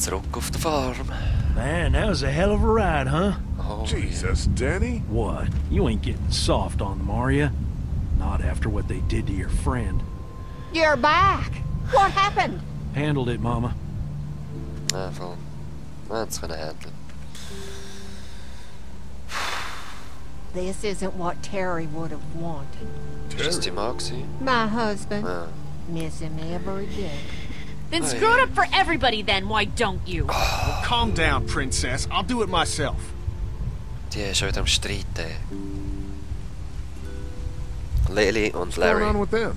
zurück auf der Farm. Man, that was a hell of a ride, huh? Oh, Jesus, Danny? What? You ain't getting soft on them, are ya? Not after what they did to your friend. You're back. What happened? Handled it, Mama. Ja, voll. That's gonna handle. This isn't what Terry would have wanted. Ist das die Mann gewesen? My husband. Ja. Miss him every day. Then screw it up for everybody then, why don't you? Well, calm down, princess. I'll do it myself. Die ist schon wieder am Streiten. Lily und What's going on Larry. with them?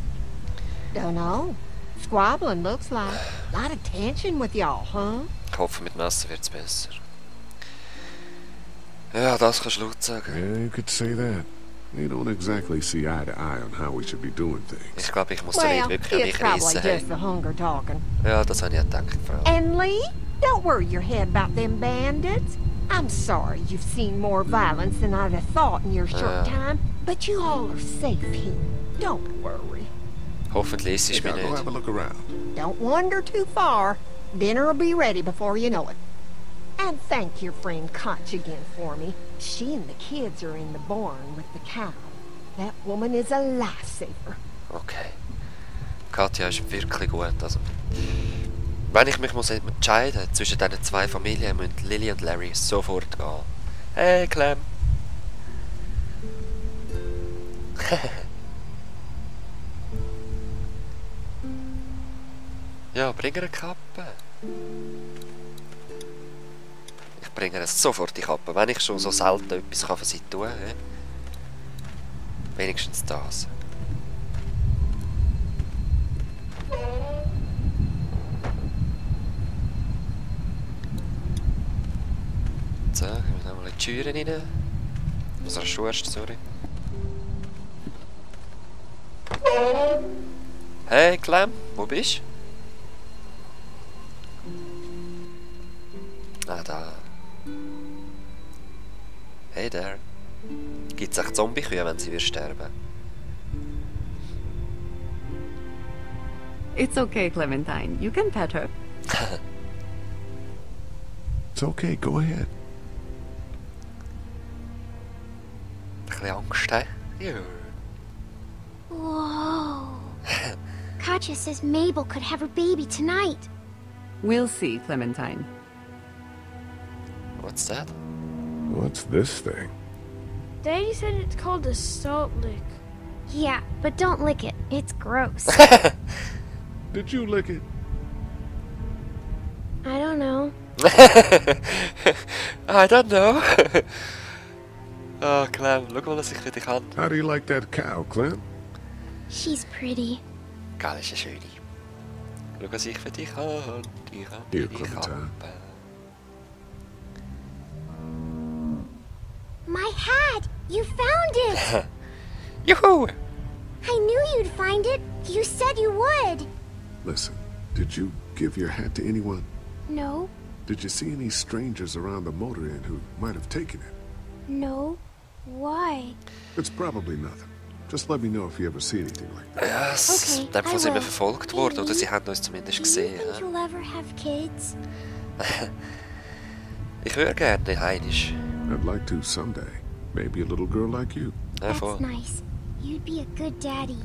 Don't know. Squabbling looks like. Lot of tension with y'all, huh? Ich hoffe, mit Messer wird's besser. Ja, das kannst du laut sagen. Yeah, you could say that. We don't exactly see eye to eye on how we should be doing things. Ich glaube, ich muss den Well, Lied wirklich an it's mich probably reissen. just Hey. the hunger talking. Ja, das habe ich gedacht, Frau. And Lee, don't worry your head about them bandits. I'm sorry you've seen more violence than I'd have thought in your short time, but you all are safe here. Don't worry. Hoffentlich ist es Hey, mir now go have a nicht. look around. Don't wander too far. Dinner will be ready before you know it. And thank your friend Koch again for me. She and the kids are in the barn with the cow. That woman is a lifesaver. Okay. Katja ist wirklich gut. Also, wenn ich mich muss entscheiden zwischen diesen zwei Familien, müssen Lily und Larry sofort gehen. Hey, Clem. Ja, bring ihr eine Kappe. Ich bringe ihr sofort die Kappe, wenn ich schon so selten etwas kann für sie tun kann. Wenigstens das. So, gehen wir nochmal in die Türen rein. Unsere Schuhe, sorry. Hey Clem, wo bist du? Ah, da. Hey there. Gibt's echt Zombie-Kühe, wenn sie wieder sterben? It's okay, Clementine. You can pet her. It's okay, go ahead. Ein bisschen Angst, hä? Ja. Whoa. Katja says Mabel could have her baby tonight. We'll see, Clementine. What's that? What's this thing? Daddy said it's called a salt lick. Yeah, but don't lick it. It's gross. Did you lick it? I don't know. I don't know. Oh, Clem, schau mal, was ich für dich habe. How do you like that cow, Clem? She's pretty. Geil, ist eine schöne. Schau, was ich für dich habe. Ich habe Hier, die Clementine. Kappe. My hat! You found it! Juhu! I knew you'd find it. You said you would. Listen, did you give your hat to anyone? No, Did you see any strangers around the motor inn who might have taken it? no. Why? It's probably nothing. Just let me know if you ever see anything like that. Ja, Okay, in dem Fall I sind wir will. verfolgt worden, oder Hey, sie haben uns zumindest Do you gesehen. think you'll ever have kids? Ich würde gerne heimisch. I'd like to someday. Maybe a little girl like you. Ja, That's voll. nice. You'd be a good daddy.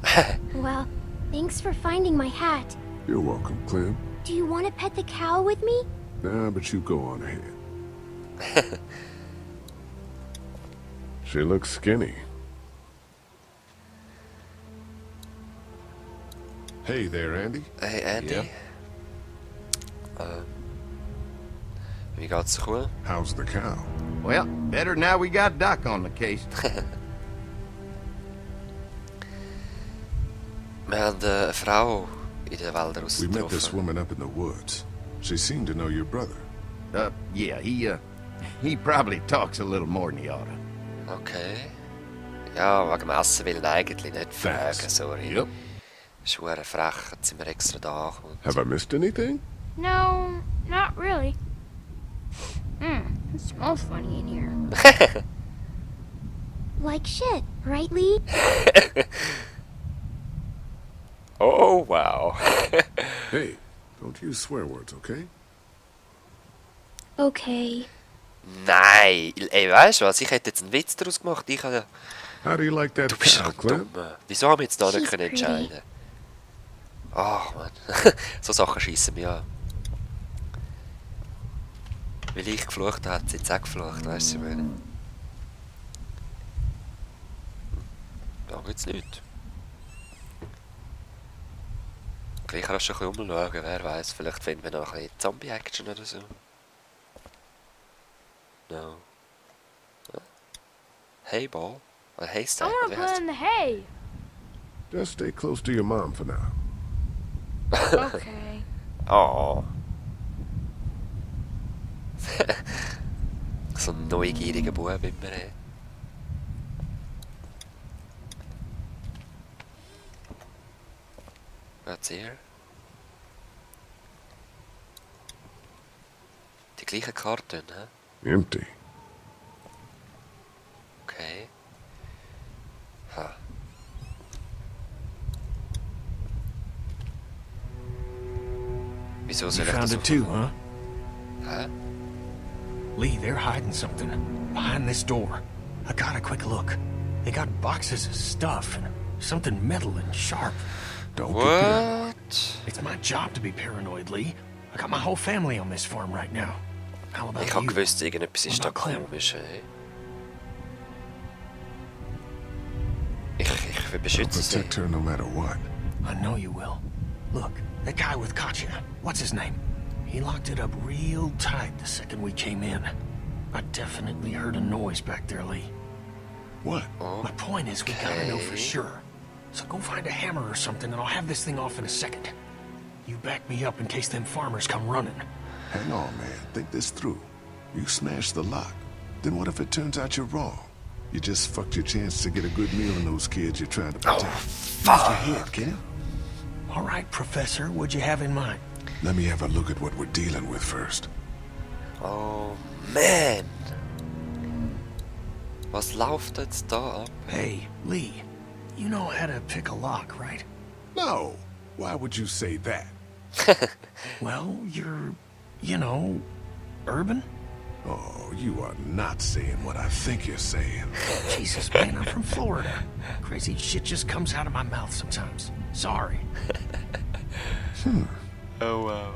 Well, thanks for finding my hat. You're welcome, Clem. Do you want to pet the cow with me? Nah, but you go on ahead. She looks skinny. Hey there, Andy. Hey Andy. Ja. Wie geht's der Kuh? How's the cow? Well, better now we got Doc on the case. Wir haben eine Frau in den Wäldern We met this rausgetroffen. woman up in the woods. She seemed to know your brother. Yeah, he probably talks a little more than he oughta. Okay. Ja, wegen dem Essen will ich ihn eigentlich nicht fragen, Thanks. sorry. Yep. Ist verdammt frech, jetzt sind wir extra da gekommen. Have I missed anything? No, not really. It smells funny in here. Like shit, right, Lee? Oh, wow. Hey, don't use swear words, okay? Okay. Nein! Ey, weißt du was? Ich hätte jetzt einen Witz daraus gemacht. Ich habe... How do you like that Du bist cow, doch Clem? dumm. Wieso haben wir jetzt da nicht She's können pretty. entscheiden? Ach, Mann. So Sachen schiessen mich an. Weil ich geflucht habe, hat sie jetzt auch geflucht, weißt du, was ich meine? Da gibt's nichts. Gleich kannst du ein bisschen umschauen, wer weiß, vielleicht finden wir noch ein bisschen Zombie-Action oder so. No. Hey, Ball. Oder Hey, I Stack. want to play in the hay. Just stay close to your mom for now. Okay. Oh. So ein neugieriger Bub immer. Ey. What's here? Die gleichen Karten, hä? Empty. Okay. Ha. Wieso You soll ich found das it too, huh? Hä? Lee, they're hiding something behind this door. I got a quick look. They got boxes of stuff and something metal and sharp. Don't get good. What? It's my job to be paranoid, Lee. I got my whole family on this farm right now. How about Ich hab you? gewusst, irgendetwas ist da What about Clem? komisch, ey. Ich I'll beschütze sie. protect her no matter what. I know you will. Look, that guy with Katya, what's his name? He locked it up real tight the second we came in. I definitely heard a noise back there, Lee. What? My point is, we gotta know for Okay. sure. So go find a hammer or something, and I'll have this thing off in a second. You back me up in case them farmers come running. Hang on, man. Think this through. You smashed the lock. Then what if it turns out you're wrong? You just fucked your chance to get a good meal in those kids you're trying to protect. Use your head, can you? All right, Professor, what'd you have in mind? Let me have a look at what we're dealing with first. Oh, man. Was läuft jetzt da ab? Hey, Lee, you know how to pick a lock, right? No. Why would you say that? Well, you're, you know, urban? Oh, you are not saying what I think you're saying. Jesus, man, I'm from Florida. Crazy shit just comes out of my mouth sometimes. Sorry. Oh, wow.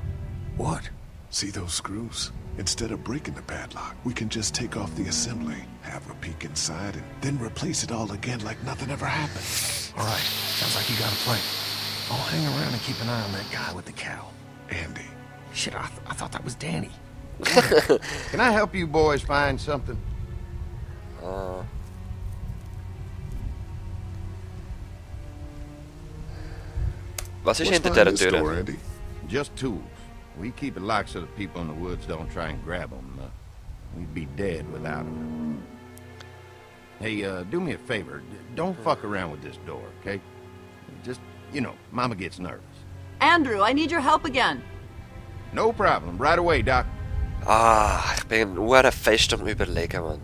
What? See those screws? Instead of breaking the padlock, we can just take off the assembly, have a peek inside, and then replace it all again like nothing ever happened. All right, sounds like you got a plan. I'll hang around and keep an eye on that guy with the cow. Andy. Shit, I thought that was Danny. Can I help you boys find something? Was ist What's hinter behind dieser this door, Tür? Andy? Just tools. We keep it locked so the people in the woods don't try and grab them. We'd be dead without them. Hey, do me a favor. Don't fuck around with this door, okay? Just, you know, Mama gets nervous. Andrew, I need your help again. No problem. Right away, Doc. Ah, ich bin nur fest am Überlegen, Mann.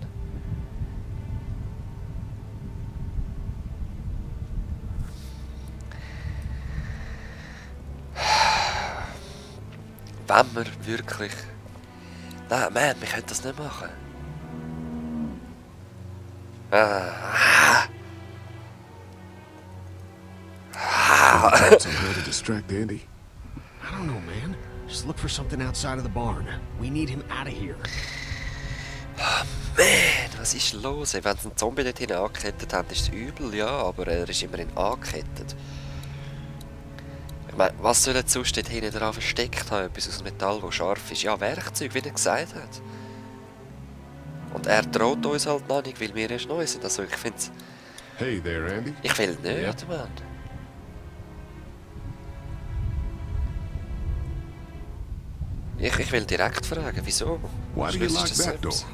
Wenn wir wirklich... Nein, man, wir können das nicht machen. Some way to distract Andy? I don't know, man. Just look for something outside of the barn. We need him out of here. Man, was ist los? Ey, wenn sie einen Zombie dort hinten angekettet haben, ist es übel, ja, aber er ist immerhin angekettet. Ich meine, was soll er sonst dort hinten dran versteckt haben? Etwas aus Metall, das scharf ist? Ja, Werkzeug, wie er gesagt hat. Und er droht uns halt noch nicht, weil wir erst neu sind. Also ich finde es... Hey there, Andy. Ich will nicht, Yeah. Mann. Ich will direkt fragen, wieso? Why do you lock Schließt es that door? selbst?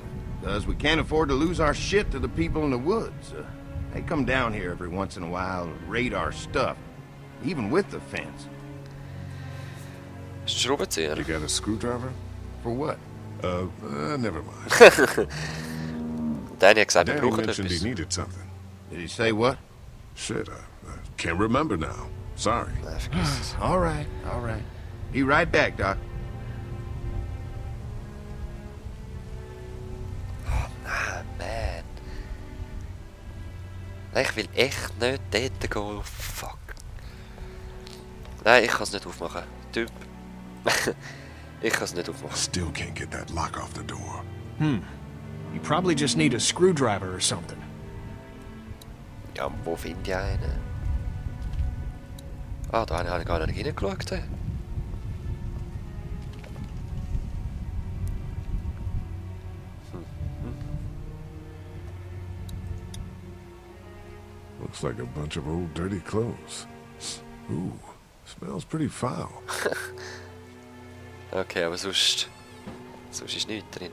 Because we can't afford to lose our shit to the people in the woods. They come down here every once in a while and raid our stuff, even with the fence. Schraubenzieher? You got a screwdriver? For what? Never mind. Danny hat gesagt, wir Danny brauchen mentioned he etwas. needed something. Did he say what? Shit, I can't remember now. Sorry. Nein, vergiss es. All right, all right. Be right back, Doc. Nein, ich will echt nicht dort gehen. Fuck. Nein, ich kann es nicht aufmachen. Typ. Ich kann es nicht aufmachen. Still can't get that lock off the door. You probably just need a screwdriver or something. Ja, wo finde ich einen? Ah, da habe ich gar nicht reingeschaut. Looks like a bunch of old dirty clothes. Ooh, smells pretty foul. Okay, aber sonst ist nichts drin.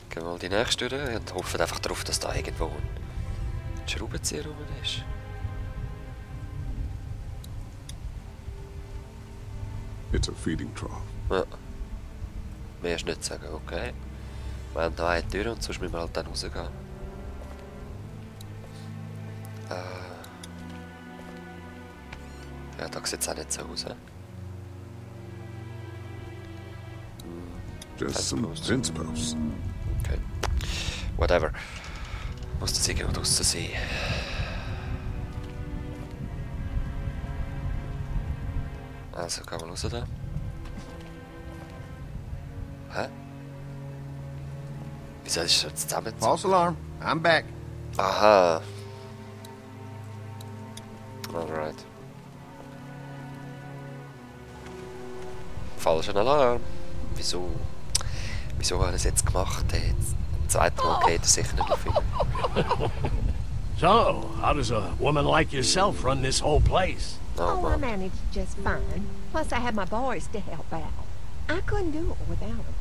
Gehen wir mal die nächste durch und hoffen einfach darauf, dass da irgendwo ein Schraubenzieher rum ist. It's a feeding trough. Ja. Mehr ist nicht sagen, okay. Wir haben hier eine Tür und sonst müssen wir halt dann rausgehen. Ja, da sieht es auch nicht so aus. Just some fence posts. Okay. Whatever. Muss das irgendwo draussen sein. Also, gehen wir raus da. Hä? Wieso ist das zusammen? False alarm. I'm back. Aha. Alright. Falscher Alarm. Wieso? Wieso haben wir es jetzt gemacht? Jetzt, zweite Mal geht es sicher nicht auf ihn. So, how does a woman like yourself run this whole place? Oh, I managed just fine. Plus, I had my boys to help out. I couldn't do it without them.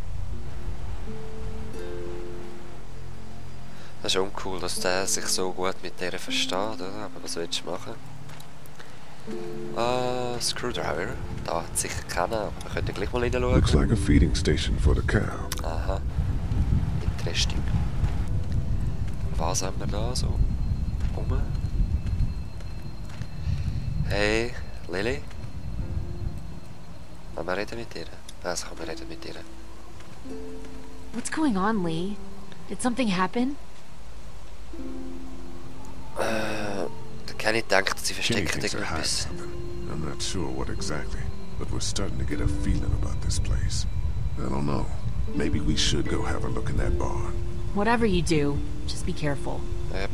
Das ist uncool, dass der sich so gut mit der versteht, oder? Aber was willst du machen? Screwdriver. Da hat sicher keiner, aber wir können gleich mal reinschauen. Looks like a feeding station for the cow. Aha. Interesting. Was haben wir da so? Rum? Hey, Lily? Wollen wir reden mit dir? Also können wir reden mit dir. What's going on, Lee? Did something happen? Kenny denkt, sie Kenny versteckt thinks they're hiding irgendetwas. something. I'm not sure what exactly, but we're starting to get a feeling about this place. I don't know. Maybe we should go have a look in that barn. Whatever you do, just be careful. Yep.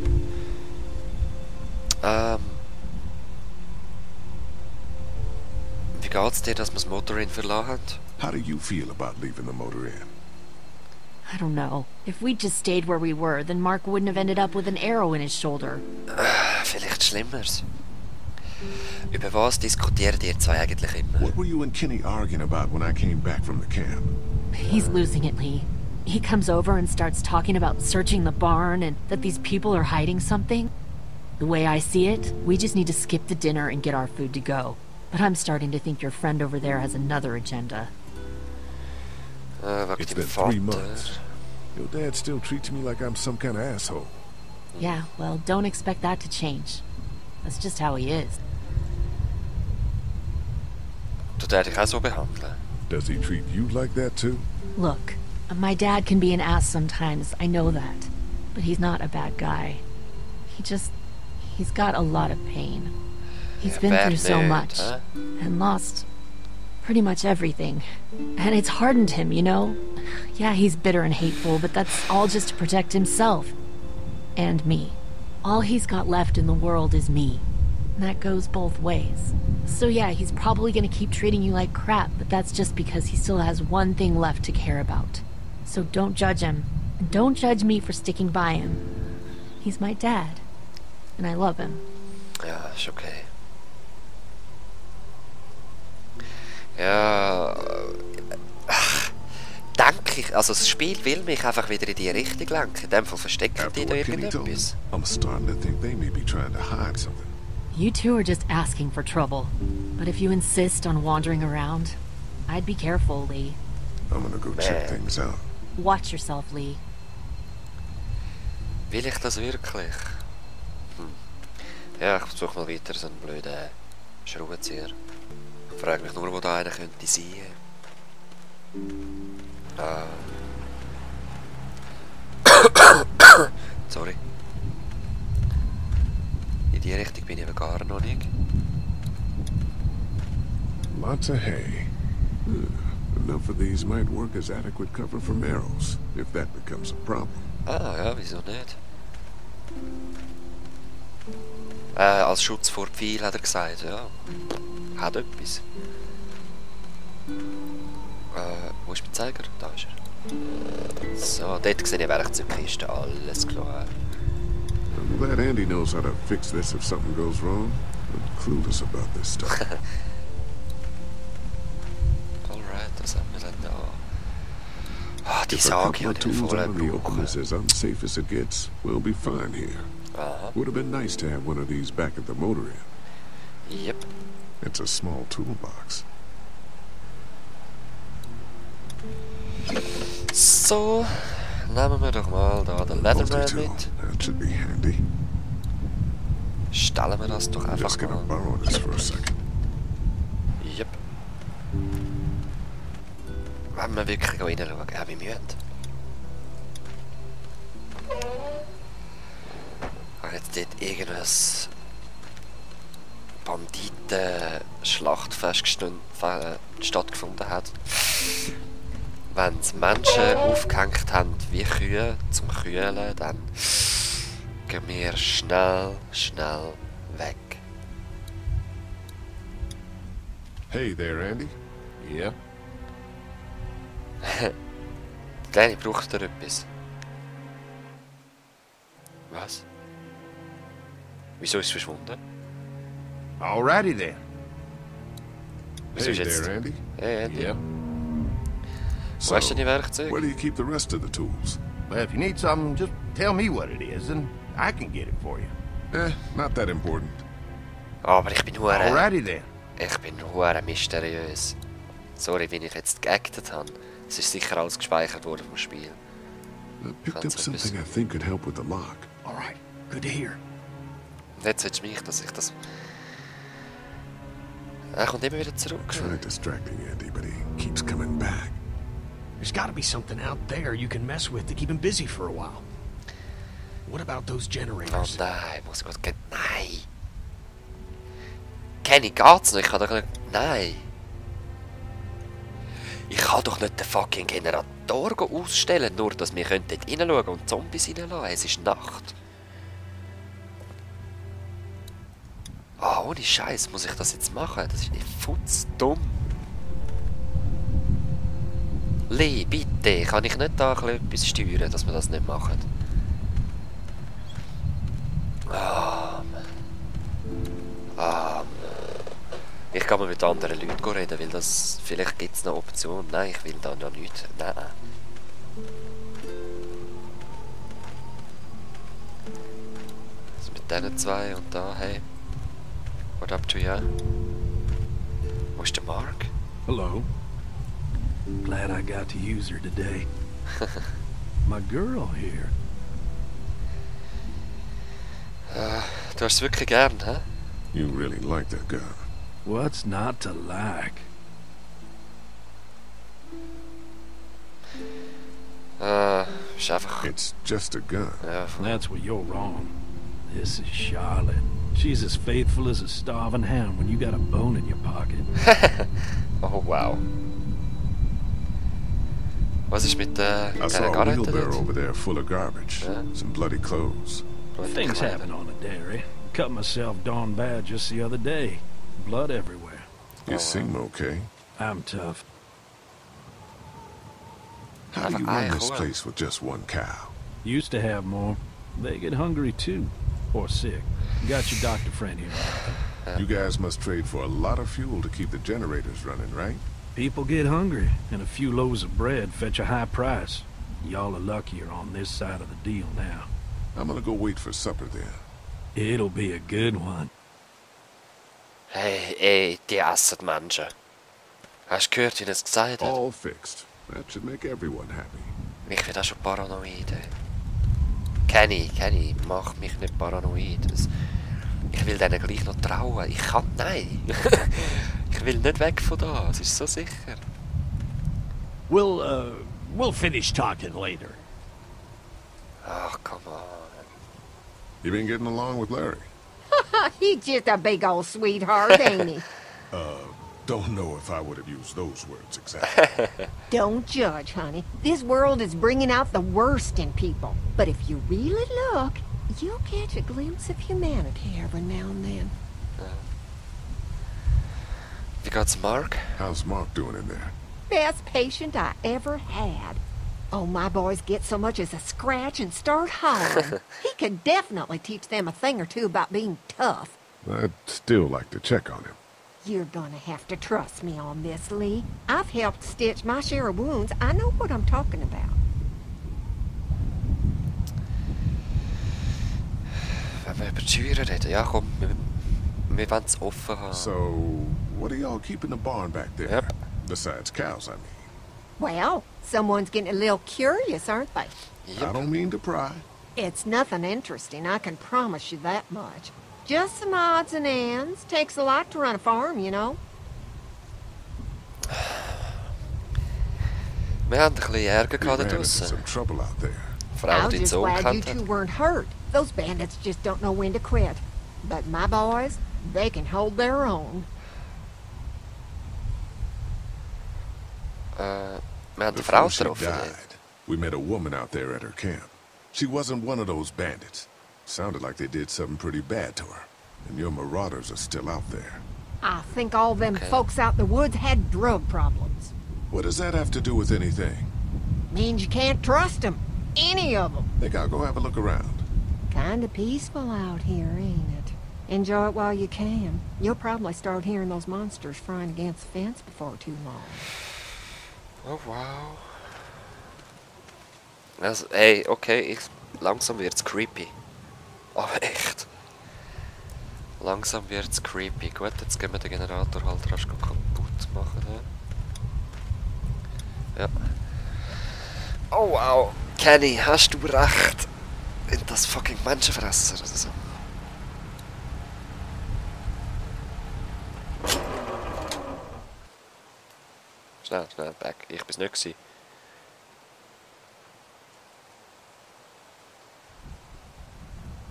Wie geht's dir, dass wir das Motor Inn verlassen haben? How do you feel about leaving the motor inn? I don't know. If we'd just stayed where we were, then Mark wouldn't have ended up with an arrow in his shoulder. Vielleicht Schlimmeres. Über was diskutiert ihr zwei eigentlich immer? What were you and Kenny arguing about when I came back from the camp? He's losing it, Lee. He comes over and starts talking about searching the barn and that these people are hiding something. The way I see it, we just need to skip the dinner and get our food to go. But I'm starting to think your friend over there has another agenda. It's been 3 months. Your dad still treats me like I'm some kind of asshole. Yeah, well, don't expect that to change. That's just how he is. Tut er dich auch so behandeln? Does he treat you like that too? Look, my dad can be an ass sometimes, I know that. But he's not a bad guy. He's got a lot of pain. He's been through so much, and lost pretty much everything. And it's hardened him, you know? Yeah, he's bitter and hateful, but that's all just to protect himself. And me. All he's got left in the world is me. And that goes both ways. So yeah, he's probably gonna keep treating you like crap, but that's just because he still has one thing left to care about. So don't judge him. And don't judge me for sticking by him. He's my dad. And I love him. Ja, ist okay. Ja, denke ich, also das Spiel will mich einfach wieder in die Richtung lenken. In dem Fall verstecken die da irgendetwas. I'm starting to think they may be trying to hide something. You two are just asking for trouble. But if you insist on wandering around, I'd be careful, Lee. I'm gonna go check things out. Watch yourself, Lee. Will ich das wirklich? Ja, ich suche mal weiter so einen blöden Schraubenzieher. Ich frage mich nur, wo da einer könnte sein. Sorry. In die Richtung bin ich aber gar noch nicht. Lots of hay. Enough of these might work as adequate cover from arrows, if that becomes a problem. Ah, ja, wieso nicht? Als Schutz vor Pfeil hat er gesagt, ja. Hat etwas. Wo ist mein Zeiger? Da ist er. So, dort sehe ich Werkzeugkiste. Alles klar. I'm glad Andy knows how to fix this if something goes wrong. I'm clueless about this stuff. Alright, was haben wir denn da? Ah, die If a Sage couple of habe ich tools voll out in the open is brauchen. as unsafe as it gets, we'll be fine here. Aha. Would have been nice to have one of these back at the motor inn. Yep. It's a small toolbox. So, nehmen wir doch mal da den Leatherman Multi-tool. mit. That should be handy. Stellen wir das doch I'm einfach just gonna mal. borrow this for a second. Yep. Wenn wir wirklich reinschauen, ja, wie müde. Wenn jetzt dort irgendein Banditen-Schlachtfest stattgefunden hat. Wenn es Menschen aufgehängt haben wie Kühe zum Kühlen, dann gehen wir schnell weg. Hey there, Andy. Yeah? Kleine, braucht er etwas? Was? Wieso ist es verschwunden? Alrighty then. Wieso Hey ist jetzt... there, Andy. Hey, Andy. Yeah? Wo hast du deine Werkzeuge? Where do you keep the rest of the tools? Well, if you need something, just tell me what it is, and I can get it for you. Not that important. Aber ich bin hure... Alrighty then. Ich bin hure mysteriös. Sorry, wie ich jetzt geactet habe. Es ist sicher alles gespeichert worden vom Spiel. I picked up something I think could help with the lock. Alright, good to hear. Und jetzt willst du mich, dass ich das... Er kommt immer wieder zurück. Tried distracting Andy, but he keeps coming back. There's gotta be something out there you can mess with to keep him busy for a while. What about those Oh generators? nein, muss ich gerade... Nein! Kenny, geht's noch? Ich kann doch nicht... Nein! Ich kann doch nicht den fucking Generator ausstellen, nur dass wir dort reinschauen und Zombies reinlassen. Es ist Nacht. Ah, ohne Scheiß muss ich das jetzt machen? Das ist nicht futzdumm. Lee, bitte, kann ich nicht da etwas steuern, dass wir das nicht machen? Ah, ich kann mal mit anderen Leuten reden, weil das... Vielleicht gibt es eine Option. Nein, ich will da noch nichts. Nein. Also mit diesen zwei und da, hey. What up to you? Wo ist der Mark? Hello. Glad I got to use her today. My girl here. Du hast es wirklich gern, hä? You really like that gun. What's not to like? Ist einfach... It's just a gun. Ja, voll. That's where you're wrong. This is Charlotte. She's as faithful as a starving hound when you got a bone in your pocket. Oh, wow. Was ist mit der I saw a Garrett wheelbarrow dort? over there full of garbage. Yeah. Some bloody clothes. Things happen on a dairy. Cut myself darn bad just the other day. Blood everywhere. You seem okay. I'm tough. How do you run this place with just one cow? Used to have more. They get hungry too. Or sick. Got your doctor friend here. You guys must trade for a lot of fuel to keep the generators running, right? People get hungry, and a few loaves of bread fetch a high price. Y'all are luckier on this side of the deal now. I'm gonna go wait for supper then. It'll be a good one. Hey, die essen Menschen. Hast du gehört, wie er es gesagt hat? All fixed. That should make everyone happy. Ich bin auch schon paranoid. Kenny, mach mich nicht paranoid. Ich will denen gleich noch trauen. Ich kann... Nein! Ich will nicht weg von da, es ist so sicher. We'll finish talking later. Ach, come on. You been getting along with Larry? He's just a big old sweetheart, ain't he? Don't know if I would have used those words exactly. Don't judge, honey. This world is bringing out the worst in people. But if you really look, you'll catch a glimpse of humanity every now and then. Wie geht's Mark? How's Mark doing in there? Best patient I ever had. Oh, my boys get so much as a scratch and start hollering. He could definitely teach them a thing or two about being tough. I'd still like to check on him. You're gonna have to trust me on this, Lee. I've helped stitch my share of wounds. I know what I'm talking about. Wenn wir über die Scheuern reden, ja komm, wir wollen es offen haben. So, what are y'all keeping the barn back there? Yep. Besides cows, I mean. Well, someone's getting a little curious, aren't they? I don't mean to pry. It's nothing interesting, I can promise you that much. Just some odds and ends. Takes a lot to run a farm, you know. Wir haben ein bisschen Ärger gehabt da Ran into draussen. some trouble out there. Vor allem I'm dein just Sohn glad you kennt two hat. weren't hurt. Those bandits just don't know when to quit. But my boys, they can hold their own. Wir haben die Before Frau she getroffen. died, we met a woman out there at her camp. She wasn't one of those bandits. Sounded like they did something pretty bad to her. And your marauders are still out there. I think all them folks out in the woods had drug problems. What does that have to do with anything? Means you can't trust them. Any of them. Think I'll go have a look around. Kinda peaceful out here, ain't it? Enjoy it while you can. You'll probably start hearing those monsters frying against the fence before too long. Oh wow. Also, ey, okay, langsam wird's creepy. Aber echt. Langsam wird's creepy. Gut, jetzt gehen wir den Generator halt rasch kaputt machen. Ja. Oh wow. Kenny, hast du recht? In das fucking Menschenfresser oder so. Schnell, schnell, back. Ich bin's nicht gewesen.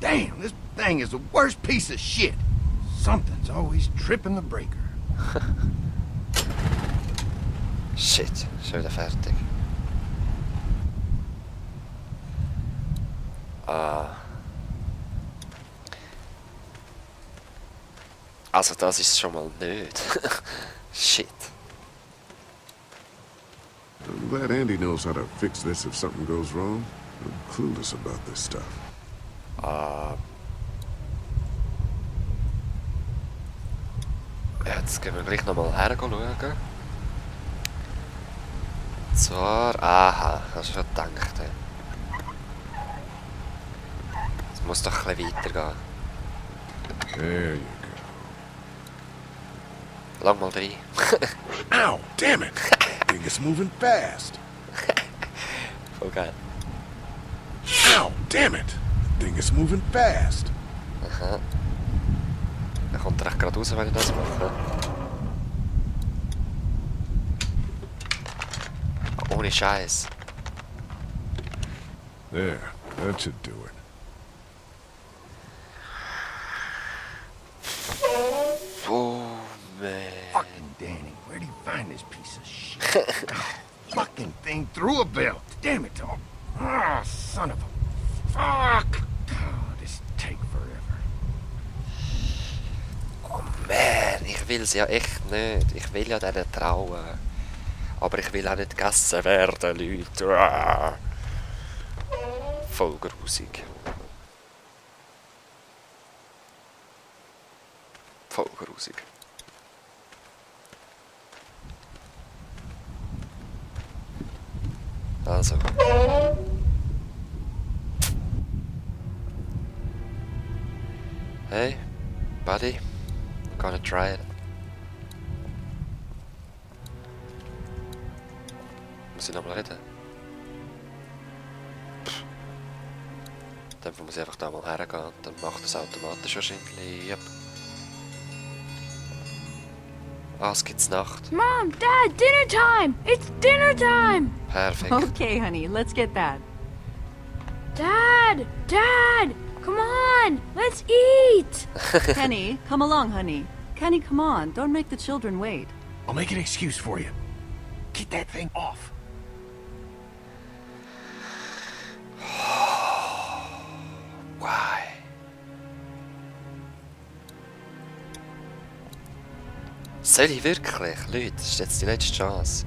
Damn, this thing is the worst piece of shit. Something's always tripping the breaker. Shit, schon wieder fertig. Also das ist schon mal nicht. Shit. I'm glad Andy knows how to fix this if something goes wrong. I'm clueless about this stuff. Jetzt gehen wir gleich nochmal her schauen. Zwar... Aha, hast du schon gedacht. Es muss doch ein bisschen weitergehen. There you Lang mal rein. go. Ow, damn it! Thing is moving fast. Voll geil. Ow, damn it! Thing is moving fast. Aha. Er kommt recht gerade raus, wenn ich das mache. Ohne Scheiß. There, that should do it. Oh man. Fucking Danny, where do you find this piece of shit? Fucking thing through a belt. Damn it, dog. Ah, son of a... Fuck! Oh, this take forever. Oh man, ich will es ja echt nicht. Ich will ja denen trauen. Aber ich will auch nicht gegessen werden, Leute. Ah. Voll grusig. Voll grusig. Also. Hey, buddy. I'm gonna try it. Muss ich nochmal reden? Dann muss ich einfach da mal hergehen und dann macht es automatisch wahrscheinlich. Yep. Ah, es gibt's Nacht. Mom, Dad, dinner time! It's dinner time! Perfekt. Okay, honey, let's get that. Dad! Dad! Come on! on, let's eat. Kenny, come along, honey. Kenny, come on. Don't make the children wait. I'll make an excuse for you. Get that thing off. Why? Soll ich wirklich? Leute, das ist jetzt die letzte Chance.